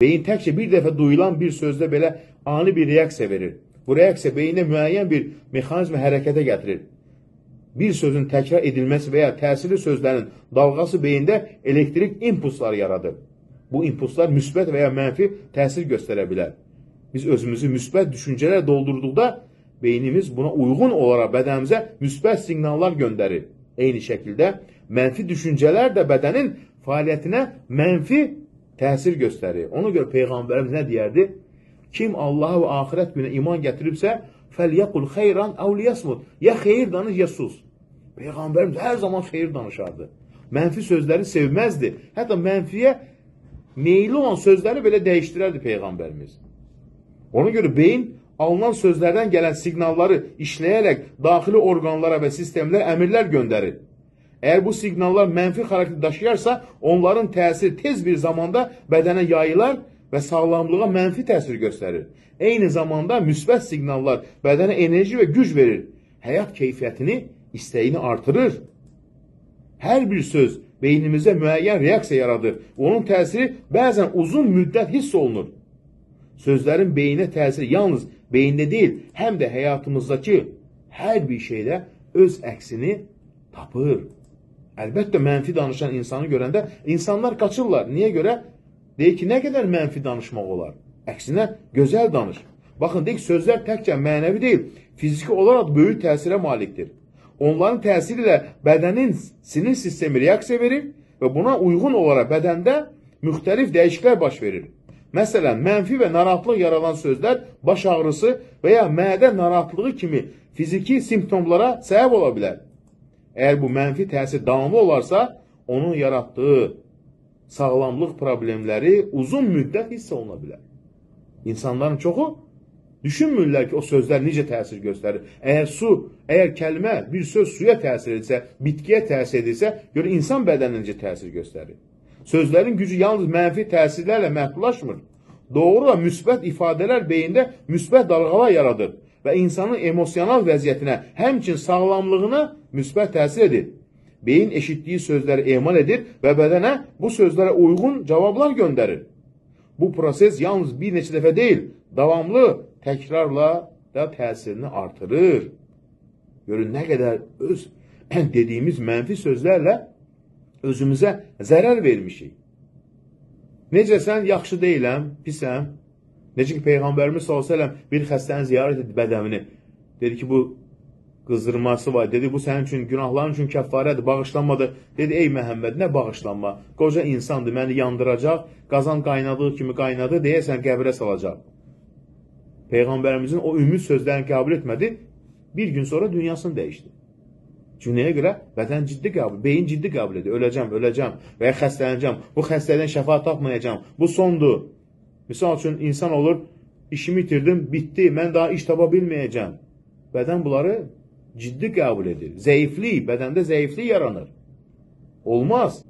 Beyin təkcə bir dəfə duyulan bir sözdə belə ani bir reaksiya verir. Bu reaksiya beyində müəyyən bir mexanizmi hərəkətə gətirir. Bir sözün təkrar edilməsi və ya təsirli sözlərin dalğası beyində elektrik impulsları yaradır. Bu impulslar müsbət və ya mənfi təsir göstərə bilər. Biz özümüzü müsbət düşüncələr doldurduqda beynimiz buna uyğun olaraq bədənimizə müsbət siqnallar göndərir. Eyni şəkildə mənfi düşüncələr də bədənin fəaliyyətinə mənfi təsir göstərir. Ona görə Peyğəmbərimiz nə deyərdi? Kim Allaha və axirət günə iman gətiribsə, fəlyəqul xeyran əv liyasmut. Ya xeyir danış, ya sus. Peyğəmbərimiz hər zaman xeyir danışardı. Mənfi sözləri sevməzdi. Hətta mənfiyə meyilli olan sözləri belə dəyişdirərdi Peyğəmbərimiz. Ona görə beyin alınan sözlərdən gələn siqnalları işləyərək daxili orqanlara və sistemlərə əmrlər göndərir. Əgər bu siqnallar mənfi xarakter daşıyarsa, onların təsiri tez bir zamanda bədənə yayılar və sağlamlığa mənfi təsir göstərir. Eyni zamanda müsbət siqnallar bədənə enerji və güc verir. Həyat keyfiyyətini, istəyini artırır. Hər bir söz beynimizdə müəyyən reaksiya yaradır. Onun təsiri bəzən uzun müddət hiss olunur. Sözlərin beyinə təsiri yalnız beyində deyil, həm də həyatımızdakı hər bir şeydə öz əksini tapır. Əlbəttə, mənfi danışan insanı görəndə insanlar qaçırlar. Niyə görə? Deyir ki, nə qədər mənfi danışmaq olar? Əksinə, gözəl danış. Baxın, deyir ki, sözlər təkcə mənəvi deyil, fiziki olaraq böyük təsirə malikdir. Onların təsiri ilə bədənin sinir sistemi reaksiya verir və buna uyğun olaraq bədəndə müxtəlif dəyişikliklər baş verir. Məsələn, mənfi və narahatlıq yaradan sözlər baş ağrısı və ya mədə narahatlığı kimi fiziki simptomlara səbəb ola bilər. Əgər bu mənfi təsir davamlı olarsa, onun yaratdığı sağlamlıq problemləri uzun müddət hiss oluna bilər. İnsanların çoxu düşünmürlər ki, o sözlər necə təsir göstərir. Əgər su, əgər kəlmə, bir söz suya təsir edirsə, bitkiyə təsir edirsə, gör insan bədəninə necə təsir göstərir. Sözlərin gücü yalnız mənfi təsirlərlə məhdudlaşmır. Doğru və müsbət ifadələr beyində müsbət dalğalar yaradır və insanın emosional vəziyyətinə, həmçinin sağlamlığına müsbət təsir edir. Beyin eşitdiyi sözləri emal edir və bədənə bu sözlərə uyğun cavablar göndərir. Bu proses yalnız bir neçə dəfə deyil, davamlı təkrarla da təsirini artırır. Görün, nə qədər öz dediyimiz mənfi sözlərlə özümüzə zərər vermişik. Necə sən yaxşı deyiləm, pisəm. Necə ki, Peyğəmbərimiz sallallahu əleyhi və səlləm bir xəstəni ziyarət etdi bədəmini. Dedi ki, bu qızdırması var. Dedi, bu sənin üçün, günahların üçün kəffarədir, bağışlanmadır. Dedi, ey Məhəmməd, nə bağışlanma? Qoca insandır, məni yandıracaq, qazan qaynadığı kimi qaynadı, deyəsən qəbrə salacaq. Peyğəmbərimizin o ümid sözlərini qəbul etmədi, bir gün sonra dünyasını dəyişdi. Çünki nəyə görə? Bədən ciddi qəbul, beyin ciddi qəbul edir. Öləcəm, öləcəm və ya xəstələnəcəm, bu xəstəlikdən şəfa tapmayacağam, bu sondur. Misal üçün, insan olur, işimi itirdim, bitdi, mən daha iş tapa bilməyəcəm. Bədən bunları ciddi qəbul edir. Zəiflik, bədəndə zəiflik yaranır. Olmaz.